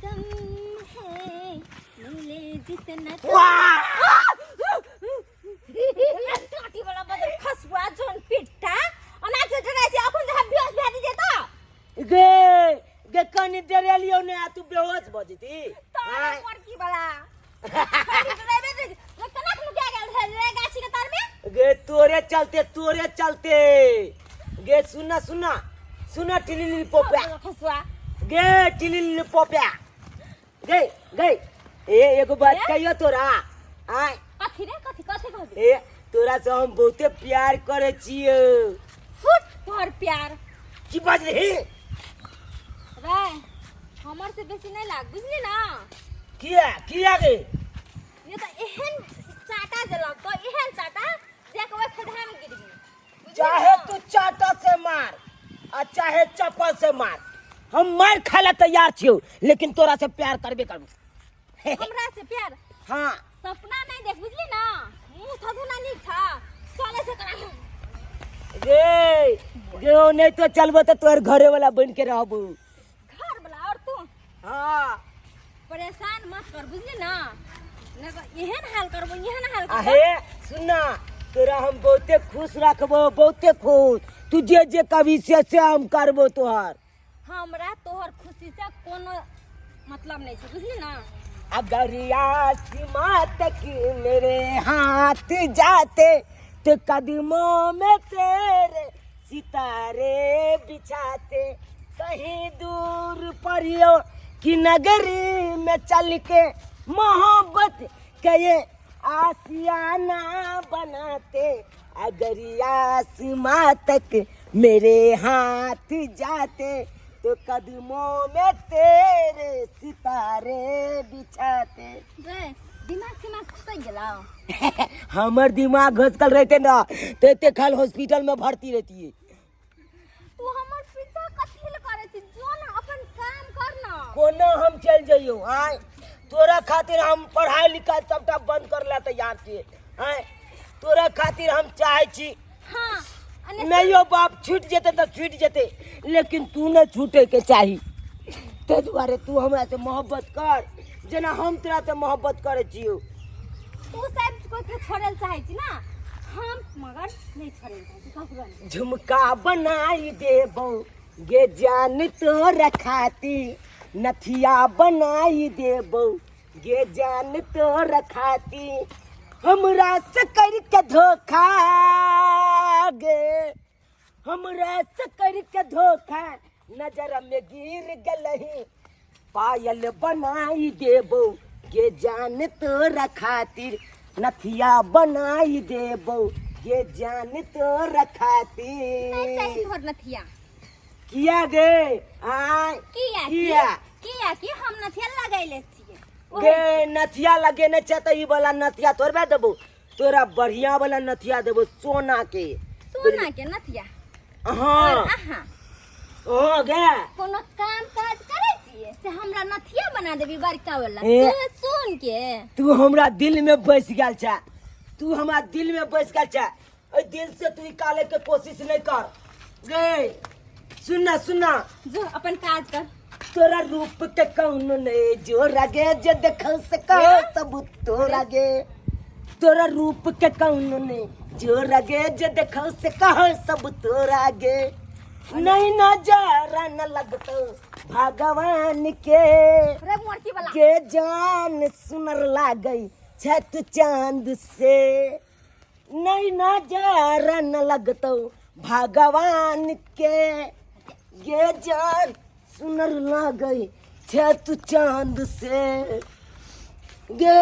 गम है मिले जितना टाटी वाला बदल खसुआ जोन पिट्टा अनाज डराइ छै अखन जे बेहोश भए जेतै तऽ गे गे कनी डरेलियौ ने आ तू बेहोश भऽ जेती तारे आँय। मरकी वाला खाली डराबे रे केना नुका गेल रहे रे गाछी के तर में गे तोरे चलते तोरे चलते गे सुना सुना सुना टिलिली पोप्या खसुआ गे टिलिली पोप्या गे गे ए एगो बात कहियो तोरा आय कथी रे कथी कथी कहबी ए तोरा से हम बहुते प्यार करे छियो फुट तोहर प्यार की बाजली रे हमर से बेसी नहीं लाग बुझली ना किया किया गे ये तो एहन चाटा जे लगतो एहन चाटा जे के ओइ खड्डा में गिर गेल चाहे तू चाटा से मार आ चाहे चप्पल से मार हम मार खाए ला तैयार छियो लेकिन तोरा से प्यार करबे करबो हमरा से प्यार हाँ सपना नहीं देख बुझली ना मुंह थथु ना नीक छा चले से करा गे गे ओ नहीं तो चलबो तो तोहर घरे वाला बन के रहबो घर वाला और तू हाँ परेशान मत कर बुझली ना नहीं तो एहन हाल करबो एहन हाल करबो अहे सुनना तोरा हम बहुते खुश रखबो बहुते खुश तू जे जे कभी से से हम करबो तोहर हमरा तोहर खुशी से कोनो मतलब नहीं छै बुझली ना अगर आसमां तक मेरे हाथ जाते तो कदमों में तेरे सितारे बिछाते कहीं दूर परियों की नगरी में चल के मोहब्बत के ये आसियाना बनाते अगर आसमां तक मेरे हाथ जाते तो कदमों में तेरे सितारे बिछाते रे दिमाग दिमाग घुसै गेलौ हमर दिमाग घसकल रहते ना तो एते खाल हॉस्पिटल में भर्ती रहती तू हमर पीछा कथी ले करै छी जो ना अपन काम कर ना कोना हम चल जइयो आय तोरा खातिर हम पढ़ाई लिखाई सबटा बंद कर ला तैयार छियै आय तोरा खातिर हम चाहे छी हाँ अने नहीं हो बाप छूट जेते तो छूट जेते लेकिन तू न छूटे के चाही ताहि दुआरे तू हमरा से मोहब्बत कर जेना हम तोरा से मोहब्बत करै छियौ तू सब कोई के छोड़े ले चाहे छी ना हम मगर नहीं छोड़े ले चाहे छी ककरो नहीं झुमका बनाई देबो गे जान तोरा खाती नथिया बनाई देबो गे जान तोरा खाती हमरा से करके धोखा गे हमरा से करके धोखा नजर में गिर गलही पायल बनाई देबो गे जान तोरा खातिर नथिया बनाई देबो गे जान तोरा नहीं चाहिए खातिर तोहर नथिया किया गे आय किया किया? किया कि हम नथिया लगैले छियै गे नथिया लगेने छै तऽ ई वाला नथिया थोड़बे देबो तोरा बढ़िया वाला नथिया देबो सोना के सोना के नथिया हाँ और अहाँ हो गे कोनो काम काज करै छियै से हमरा नथिया बना देबी बड़का वाला ए। से सोन के तू हमरा दिल में बस गेल छै तू हमरा दिल में बस गेल छै ओहि दिल से तू निकाले के कोशिश नहीं कर गे सुनना सुनना जो अपन काज कर तोरा रूप के कौन ने जो रगे जे देख सको सब तोरा गे तोरा रूप के कौन ने जो रगे जे देख सको सब तोरा गे नहीं नजर न लगतो भगवान के रे मोरकी वाला के जान सुनर लागई छत चांद से नहीं नजर न लगतो भगवान के ये जान सुनर लागई छत चांद से गे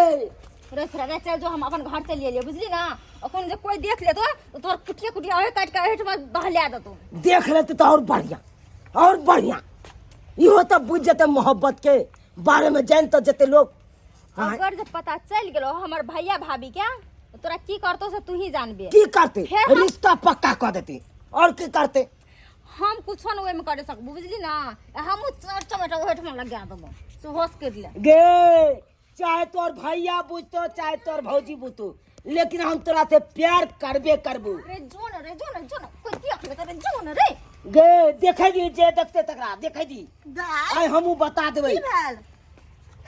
रे छोरा रे चल जो हम अपन घर चलिए लिए बुझली ना अखन जे कोई देख लेतो तो तोहर कुटिया कुटिया ओहे काट के ओहे बहला देतो देख लेते तो और बढ़िया और बढ़िया इहो तो बुझ जेते मोहब्बत के बारे में जान तो जेते लोग हाँ, अगर जब पता चल गेलो हमर भैया भाभी के तो तोरा की करतो से तू ही जानबे की करते फेर हम- रिश्ता पक्का कर देते और की करते हम कुछो न ओहिमे करे सकबो बुझली ना हमहूँ चर चमेटा ओहिठमा लगा देबो से होश कर ले गे चाहे तोर भैया बुझतो चाहे तोर भौजी बुझतो लेकिन हम तोरा से प्यार करबे करबो रे जो न रे जो न जो न कोई देख ले रे जो न रे गे देखे दी जे देखते तकरा देखे दी दाय आइ हमहूँ बता देबै की भेल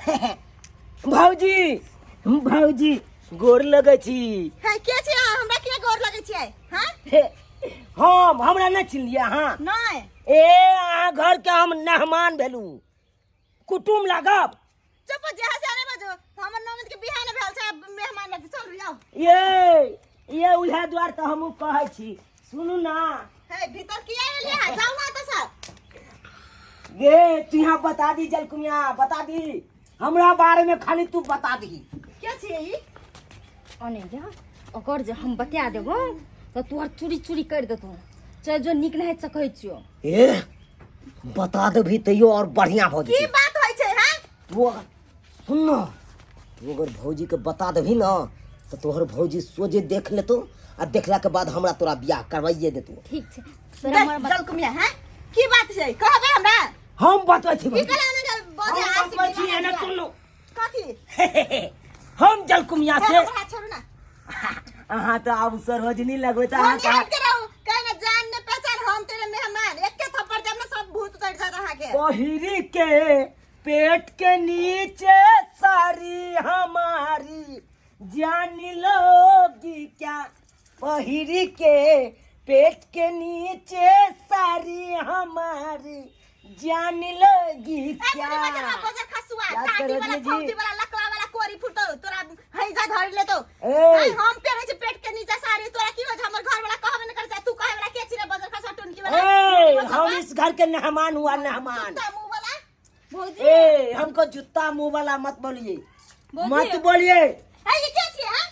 भौजी, भौजी, गोर लगै छी। है के छी अहाँ? हमरा किया गोर लगै छियै? हाँ? हे, हम हमरा नहि चिन्हलियै अहाँ? नहि। ए, अहाँ घर के हम मेहमान भेलू, कुटुम लागब। चुप, जहाँ से आने बाजू, हमर ननद के बियाह ने भेल छै, आब मेहमान लग चल जाओ। ये उएह द्वार तऽ हमहूँ कहै छी, सुनू ना। हे, भीतर किया एलियै है? जाउ ना तऽ सर। गे, तू यहाँ बता दी जलकुमिया, बता दी हमरा बारे में, खाली तू बता दी। के छियै ई? अने जा, अगर जे हम बता देबो तऽ तोहर चूड़ी चूड़ी कर देतौ। चल जो, नीक नहीं सकै छियो। ए, बता देबही तैयो और बढ़िया भऽ की जेतै। बात होइ छै? हैं? तू अगर सुन न, तू अगर भौजी के बता देबही न तऽ तोहर भौजी सोझे देख लेतौ आ देखला के बाद हमरा तोरा बियाह करवाइए देतौ। ठीक छै, तोरा हमर बता जलकुमिया, हैं, की बात छै? कहबै हमरा? हम बतबै छी की भौजी। कहले ने बजे हम आशिक बतबै छी, दीवाना एने छियै। सुन लो। कथी? हम जलकुमिया से हमर हाथ छोड़ू ना। अहाँ तऽ आब सरोजनी लगबै तऽ हम अहाँ हट के रहू, कहे ना जान ने पहचान, हम तेरे मेहमान, एके थप्पड़ देब ना सब भूत उतर जात अहाँ के। पहिरी के पेट के नीचे सारी हमारी जान लोगी क्या, पहिरी के पेट के नीचे सारी हमारी जान लोगी ए क्या। बुढ़ी बजर बजर खसुआ, क्या टाटी वाला, सरोजनी जी? फौजी वाला, लकवा वाला, कोरी फुटो तोरा हैजा धर ले तो। ए। ए, हम पेरे छै पेट के नीचे साड़ी, तोरा की हो? हमर घर वाला कहबे न करे छै, तू कहे वाला के छी रे बजर खसुआ टुनकी वाला? ए, हम इस घर के मेहमान हुआ, मेहमान। जूता मुंह वाला। भौजी। ए, हमको जूता मुंह वाला मत बोलिए। भौजी। मत बोलिए। ए, ये के छी? हां,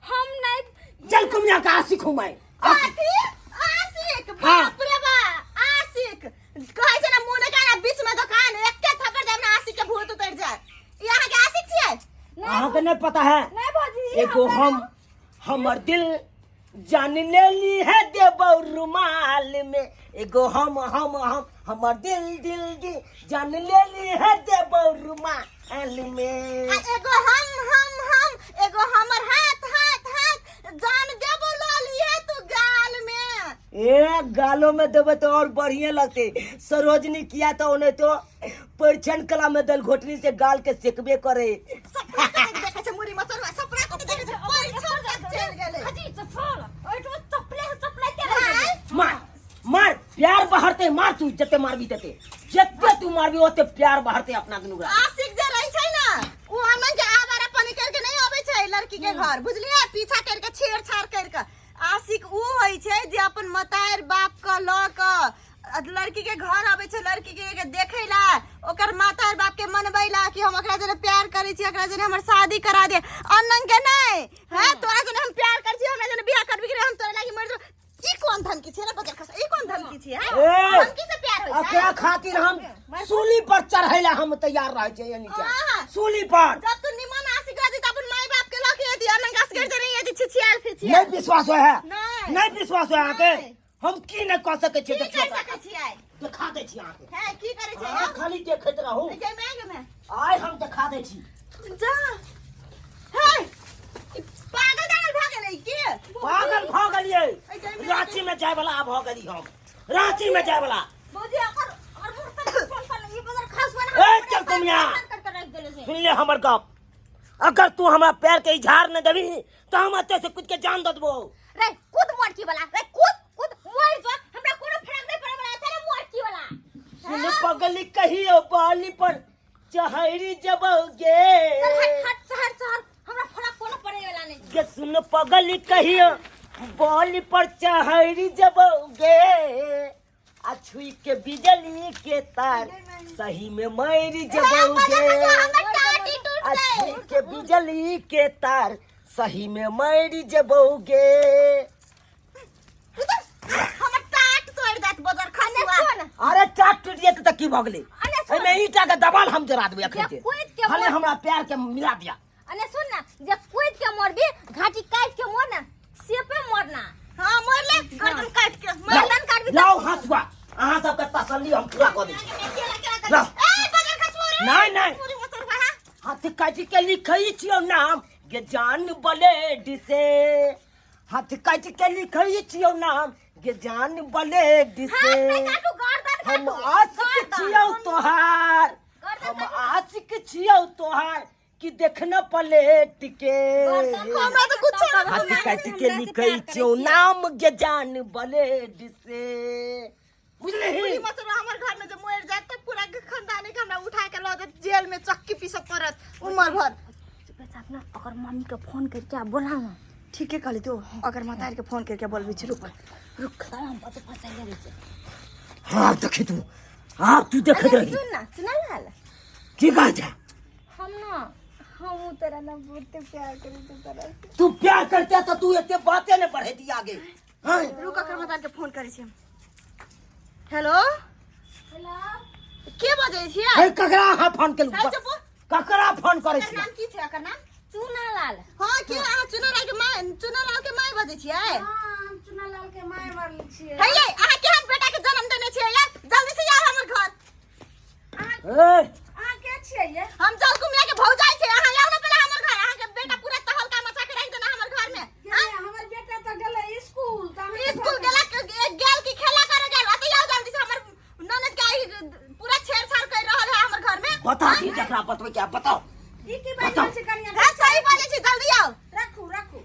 हम नहीं चल कुमिया का आशिक हूं मैं, आशिक। कथी आशिक? हाँ। बाप रे बा, आशिक कहै छै ना मुंह ने काना बीच में दुकान, एके थप्पड़ देब ना आशिक के भूत उतर जाए। ई अहाँ के आशिक छियै? अहाँ के नहीं पता है? नहीं भौजी। एगो हम हमर दिल जान लेली है देबौ रुमाल में, एगो हम हम हम हमर दिल दिल दिल जान लेली है देबौ रुमाल में। आ एगो हम हम हम एगो हमर हाथ हाथ हाथ जान देबो ललिए तू गाल में। ए, गालो में देबे तो और बढ़िया लगते। सरोजनी किया तो उन्हें तो परिछन कला में दल घोटनी से गाल के सेकबे करे। सपना के देखै छै मुरी मचरवा, सपना के देखै छै, परिछन तक चलि गेलै। खजी चप्पल ओइठो चप्पले से चप्पले के रह। मार मार, प्यार बहरते, मार तू, जते मारबी तते, जते तू मारबी ओते प्यार बहरते अपना दुनू गोरा। आशिक जे रहै छै ना ओ हमन के आवारा पानी करके नहीं आबै छै लड़की के घर, बुझलियै? पीछा करके छेड़छाड़ करके आशिक ऊ होइ छै जे अपन मतार बाप के लऽ के लड़की के घर आबै छै, लड़की के देखै ला, ओकर माता बाप के मनबै ला कि हम ओकरा जने प्यार करै छी, ओकरा जने हमर शादी करा दे। अनंग के नहीं है, तोरा जने हम प्यार करै छी, हमरा जने बियाह करबी कि हम तोरा लागी मर जेबो। ई कोन धमकी छै रे बजर खसा? ई कोन धमकी छै? हैं? ए! धमकी से प्यार होइ छै? एकरा खातिर हम सूली पर चढ़ै ला हम तैयार रहै छियै, यानी क्या हाँ। सूली पर। जब तू निमन आशिक रहती त अपन माय बाप के लके एती, अनंग आशिक रहती नहीं एती, छिछियाल फिछियाल। नहीं विश्वास होय है? नहीं। नहीं विश्वास होय अहाँके? नहीं। हम की नहीं कह सकै छियै? की देखियौ कर सकै छियै? देखा दै छी अहाँके। हैं, की करै छै? अहाँ खाली देखैत रहू। गे मैं, गे मैं। आइ हम देखा दै छी। जा हे, ई पागल दागल भऽ गेलै की? पागल भऽ गेलियै, रांची में जाय वाला भऽ गेली हम, रांची में जाय वाला। भौजी, अगर अगर मुँह तक फोन कर ई बदल खास बना। ए, चल कुमिया। कर कर रख देले छै। सुन ले हमर गप, अगर तू हमरा पैर के इजहार न देबी तो हम एते से कूद के जान दऽ देबो। रे कूद मोटकी वाला, रे कूद कूद, मर जा, हमरा कोनो फरक नहीं पड़े वाला छै रे मोटकी वाला। सुन पगली, कहियो बाली पर चहरी जबोगे। चल हट हट, शहर शहर, हमरा फरक कोनो पड़े वाला नहीं। के सुन पगली, कहियो बाली पर चहरी जबोगे, आ छुई के बिजली के तार सही में मर जबोगे, हमर टाटी टूट आ गई। छुई के बिजली के तार सही में मर जबोगे। हमर टाट तोड़ देत बजर खसुआ। अरे टाट टूट जेतै तऽ की भऽ गेलै? अरे सुन। एहिमे ईटा के दबाल हम जरा देबै अखन। जे कूद के खाली हमरा प्यार के मिला दिया। अने सुन ना, जे कूद के मरबी, घाटी काट के मर ना, सेपे मरना। हां, मर ले गर्दन काट के, गर्दन काट भी। लाओ हंसुआ, अहाँ सबके तसल्ली हम पूरा कऽ दै छी। लाओ। ए बजर खसुआ रे। नहीं, नहीं। पूरी मसरवा हा। हाथ काटि के लिखै छियौ नाम गे जान ब्लेड से, हाथ काटि के लिखै छियौ नाम गे जान ब्लेड हाथ से। नहीं काटू, गर्दन हम काटू। आशिक गर्दन। छियौ तोहार, गर्दन हम काटू। आशिक छियौ तोहार कि देखना पलेट के। हमरा तऽ कुछो ना। हाथ काट के लिखै छियौ नाम गे जान ब्लेड से, बुझलिही? बुढ़ी मसुरा हमर घर में जब मर जात त पूरा खानदानी के हमरा उठा के ल जात जेल में, चक्की पीसऽ पड़त उम्र भर। चुपचाप ना ओकर मम्मी के फोन करके आ बोला ना। ठीके कहली तू, अगर मतार के फोन करके बोलबी छी। रुक रुक। तब हम कतौ फंसाइले रहै छै। हाँ, आब देखी तू, आब तू देखैत रही। सुन ना, सुना हाल। की कहै छै? हम ना हम तोरा ना बहुते प्यार करै छी तोरा से। तू प्यार करते तो तू एते बाते ने बढ़ेती आगे, हाँ? रुक, अकर मतार के फोन करै छी हम। हेलो। हेलो। के बजै छियै? हे, ककरा अहाँ फोन केलू? है, चुप। ककरा फोन करै एकर छी? नाम की छै? एकर नाम? चूनालाल। हाँ, के अहाँ चुनालाल के माय, चुनालाल के माय बजै छियै? हाँ, हम चूनालाल के माय मरल छियै। हे यै, अहाँ केहन बेटा के जन्म देने छियै यार? जल्दी से आउ हमर घर। ए, अहाँ के छियै ये? हम जलकुमिया के भौजाई छै। अहाँ आउ ने पहिले हमर घर। अहाँ के बेटा पूरा तहलका मचा के राखि देने हमर घर में। के हमर बेटा तऽ गेलै स्कूल तऽ अहाँ स्कूल गेला गेल की खेला करे गेल? अते आउ जल्दी से, हमर ननद के आई पूरा छेड़छाड़ कर रहल है हमर घर में। बता दी जकरा बतबै के, बताओ। ई की बाजि रहल छै कनिया? है, सही बाजै छी, जल्दी आउ। राखू राखू।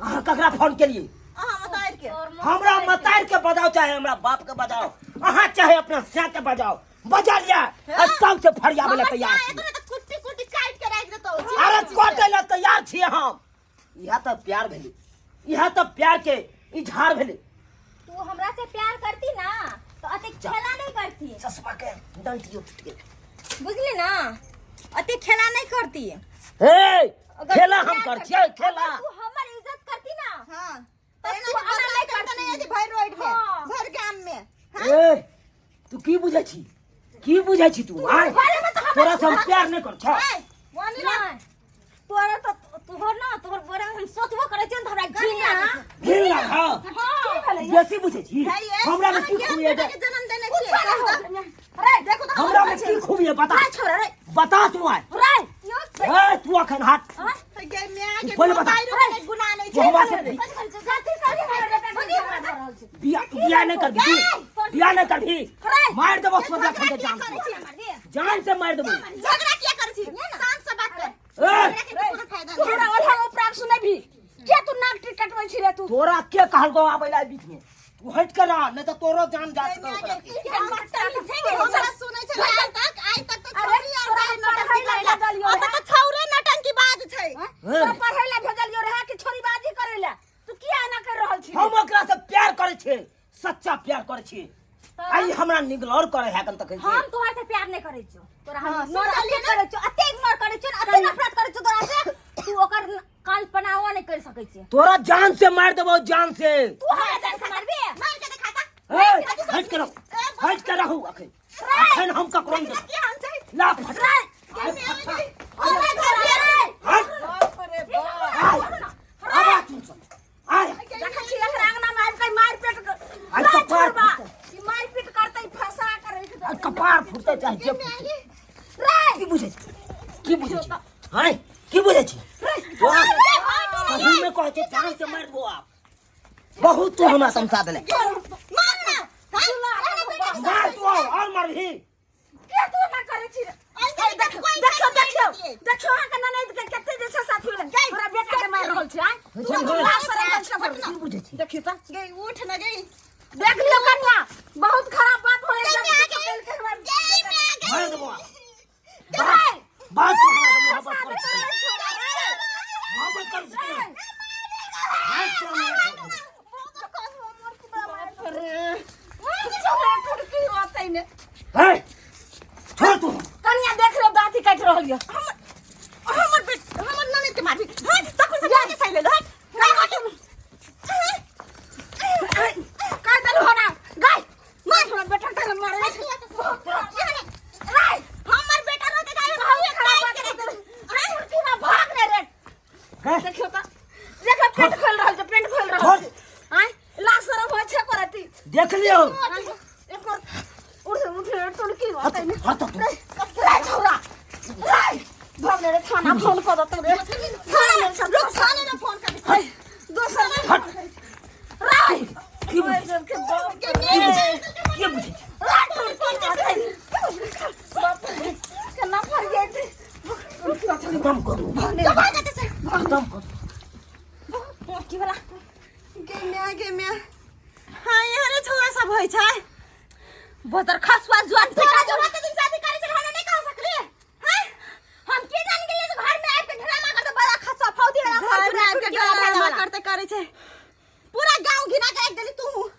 अहाँ ककरा फोन केलिए? अहाँ मतार के। हमरा मतार के बजाओ, चाहे हमरा बाप के बजाओ अहाँ, चाहे अपना सै के बजाओ, बजा लिया आ सब से फरियाबै ला तैयार छी। एतने तऽ कुट्टी कुट्टी काटि के राखि देतौ। अरे, कटै ला तैयार छियै हम। इएह तऽ प्यार भेलै, इएह तऽ प्यार के इजहार भेलै। तू हमरा से प्यार करती ना तो अते खेला नहीं करती। चश्मा के डंटियो टूट गेल। बुझली ना, अते खेला नहीं करती। हे, अगर खेला तू हम प्यार कर छियै खेला। अगर तू हमर इज्जत करती ना हाँ, तब एना तू के आना बदनाम नहीं करते करती। नहीं यदि भरि रोड में, हाँ। भरि गाम में। ए, तू की बुझै छी, की बुझै छी तू? आय, घरे में तो हमरा तोरा से हम प्यार नहीं कर छौ। ए, वानी रख। नहीं, तोरा तो तोहर ना तोहर बारे में हम सोचबो करै छियै न तऽ हमरा घिन लागै छै। घिन लाग। हाँ, की भेलै ये? बेसी बुझै छी। है ये, हमरा में अहाँ की केहन खूबी है? बेटा के जन्म देने छियै? कुछो कहू तऽ। नहीं हो। रे देखू तऽ हमरा हमर में की खूबी है, बता। रे छोरा रे। बता तू आय। रे यो। ए, तू अखन हट। हाँ? गे माय के, पहिले बता। मोबाइल के गुनाह नहीं तू छै। हमरा से कथी करै छै? कथी करै छै? बेटा के झगड़ा भऽ रहल छै। बिया बिया नहीं करबी तू, बिया नहीं करबी। रे। मार देबो सोजा खंडे जान करै से। छी हमर? जान से मार देबो। झगड़ा किया करै छी? शांत से बात कर। ए, झगड़ा के कोनो फायदा नहीं। तोरा ओल्हा उपराग सुनै भी के तू नाक टिक कटबै छी रे तू? तोरा के कहलको आबै ला बीच में? तू हट कर रहा, नहीं तो तोरो जान जा सको ओकरा के। हमरा सुनै छै आइ तक, आइ तक तऽ अरे, छौरी आर तोरा दाइ नौटंकी पढ़ै ला करै ला। भेजलियौ ओतऽ रहै। तऽ छौरे नौटंकी बाज छै। तोरा पढ़ै ला भेजलियौ रहै कि छोरीबाजी करै ला? तू किया एना कर रहल छी? हम ओकरा से प्यार करै छियै, सच्चा प्यार करै छियै। आई हमरा निगलौर करे है तखन से। हम तोहर से प्यार नहीं करै छियौ। तोरा हम हाँ, इग्नोर सुनलियै अते करै छियौ, अते इग्नोर करै छियौ, अते नफरत करै छियौ तोरा से, तू ओकर कल्पनाओ नहीं कर सकै छियै। तोरा जान से मार देबो, जान से। तू हमरा जान से मारबी? मार के दिखाता। ए, हट के रहो, हट के रहू। अखन अखन हम ककरो नहीं देबो। की हाल छै? ला फट। के माय के, हमरा घर में हट। बाप रे बाप। आय, आब आ तू सब आय। देखै छी एकरा अंगना में आबि के मारि पीट आइ कपार फुटतै। ई मारि पीट करतै, फंसा के रखि आ देतै। कपार फुटतै चाहे जे फुटतै। रे। की बुझै छी, की बुझै छी? हाय, की बुझै छी तोरा? सही में कहै छै, जान से मार देबो। आप बहुत तू हमरा समझा देले। मार ना। हाँ? मार तू और मारही। के तू एना करै छी रे? ऐसे ही देखियौ कोई देखियौ नहीं देखियौ दिए। देखियौ अहाँके ननैद के कते जे छै साथी भेलै, हमरा बेटा के मारि रहल छै। आँय, तू छै, लाज शरम करै छै? की बुझै छी? देखियौ तऽ। गई, उठ न गई। देख लियौ कन्या, बहुत खराब बात हो गई, मैं आ गई। गई, मैं आ गई। मार देबो आप। गई। बात तू हमरा से मोहब्बत कर मोहब्बत कर सकै। मार तोरा मुँह। हे, छोड़ तू। कन्या, देख लो, दाँती काटि रहल यऽ। हमर बेट, हमर ननद के मारबी? हट, तखन से जाके सही ले हट। काटि देलु हमरा गाय मार हमरा बेटा के मारे। हमर बेटा रहते त बहुत खराब बात कर देलु। पूरा भाग रे रे। हे, देखियौ तऽ, देखो, पेंट खोलि रहल छै, पेंट खोलि रहल छै। आँय, लाज शरम होइ छै करती? देख लियौ। एकर उठ उठ टुनकी हट होतै ने। हट तू। रे छौरा रे, भाग रे, थाना फोन कऽ देतौ रे, थाना में सब। रुक, थाने में फोन कर। दोसर हट। रे। की बुझै छी? की बुझै छी? की बुझै छी? रे टुनकी होतै। बाप रे, केना खत्म करू। जो भाग एतऽ से। खत्म करू। की वाला गे म्या, गे म्या, हाँ, एहने छौड़ा सब होइ छै। बदर खसुआ जुआन। तोरा जो होते दिन शादी करे छै, हमरा नहीं कह सकली हैं? हम के जान गेलियै जे घर में आबि के ड्रामा करते, बड़ा खसुआ फौजी वाला। घर में आबि के ड्रामा करते करे छै, पूरा गांव घिना के रख देली तू।